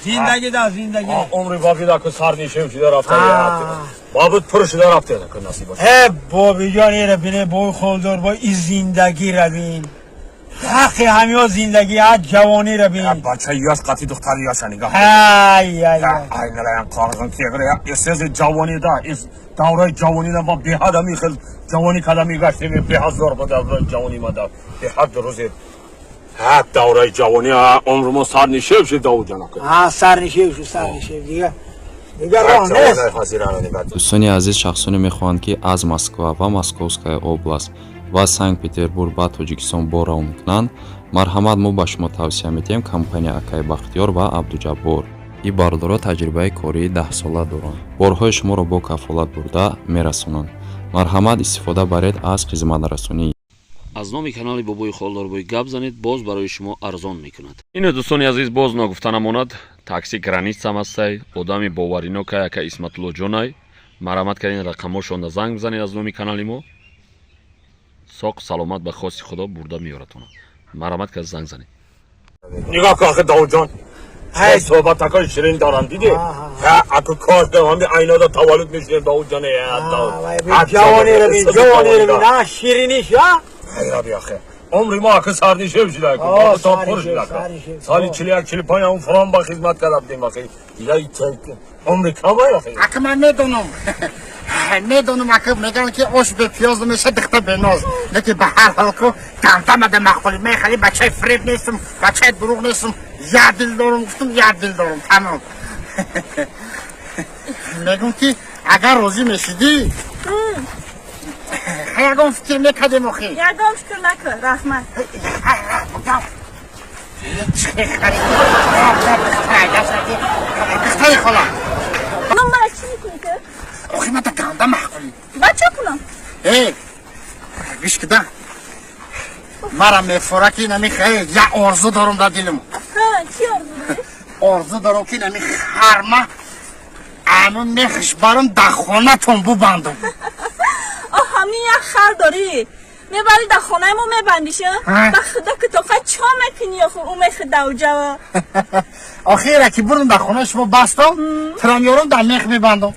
Зиндагӣ да, зиндагӣ. Умри бобида ку сарнишев шуда рафта, бобит пур шуда рафта, ку насиб боша. Э, бобиҷон, ира бине, бой холдор, бо и зиндагӣ ра бин, ҳаққи ҳамиё зиндагӣ, ҳа, ҷавонӣ ра бин. Бача ёш қати духтари ёша нигоҳ. Ай ай. Айналаям қорғин кегре эсези ҷавонида, ис давраи ҷавонида ма беҳад ами хел ҷавонӣ када мегаштем, беҳад зор ба давраи ҷавонӣ ма да беҳад рӯзе, ҳа, давраи ҷавонӣ, умри мо сарнишев шид, Давудҷон ака. Ҳа, сарнишев шу, сарнишев, дига дига роҳ нест. Дӯстони азиз, шахсоне мехоҳанд, ки аз Москва ва Московская область ва Санкт Петербург ба Тоҷикистон бор равон кунанд, марҳамат, мо ба шумо тавсия медиҳем компания акаи Бахтиёр ва Абдуҷаббор. Ин бародаро таҷрибаи кории 10-сола доранд, борҳои шуморо бо кафолат бурда мерасонанд. Марҳамат, истифода баред аз хизматрасонӣ. Аз номи канали Бобои Холдорбой гап занед, боз барои шумо арзон мекунад. Ино, дӯстони азиз, боз ногуфта намонад, такси Границам ҳастай, одами боваринокай, ака Исматуллоҷонай. Марҳамат кардин, рақамҳошонда занг бизанед, аз номи канали мо соқ саломат ба хости Худо бурда меёратона. Марҳамат кард, занг занед. Нигоҳ кун, ахи Давудҷон, Ай. суҳбатакои ширин дорам, дидӣ? Ҳа, аку кош ҳами айнода таваллуд мешудем, Давудҷон. Ҷавонӣ ра бин, ҷавонӣ ра бин, ҳа, шириниш, ҳа. Хайраби, ахи, умри мо ака сарнишев шуда, О, то пур сарнишев, шуда. Сарнишев. Соли 41, 45 он фрон ба хизмат карда будем, ахи, дига умри камай, ахи. Ака, ман медонам, медонам, ака, мегӯянд, ки ош бе пиёз намеша, дихта беноз, лекин ба ҳар ҳол ку гандамада махқули мен хеле бачаи фиреб нестам, бачаи дурӯғ нестам. Як дил дорам, гуфтам, як дил дорам, тамом. Мегӯм, ки агар розӣ мешидӣ, ягон фикр мекардем, охи. Ягон фикр накун, раҳмат. Духтари хола. Ман мара чӣ мекунӣ ту? Охи, мада ганда маъқулӣ. Ба чӣ кунам? Э, гӯш кида, мара мефора, ки нами як орзу дорам дар дилам. Ҳа, чӣ орзу дорӣ? Орзу дорам, ки нами харма аму мехш барам, дар хонатон бубандам. Оҳ, ҳамин як хар дорӣ, мебарӣ, дар хонаи мо мебандиша? Ҳа. Ба худо, ки тоқа чо мекунӣ, охи, ӯ мехи давҷава? Охира ки бурам, дар хонаи шумо бастам, трамёрам, дар мех мебандам.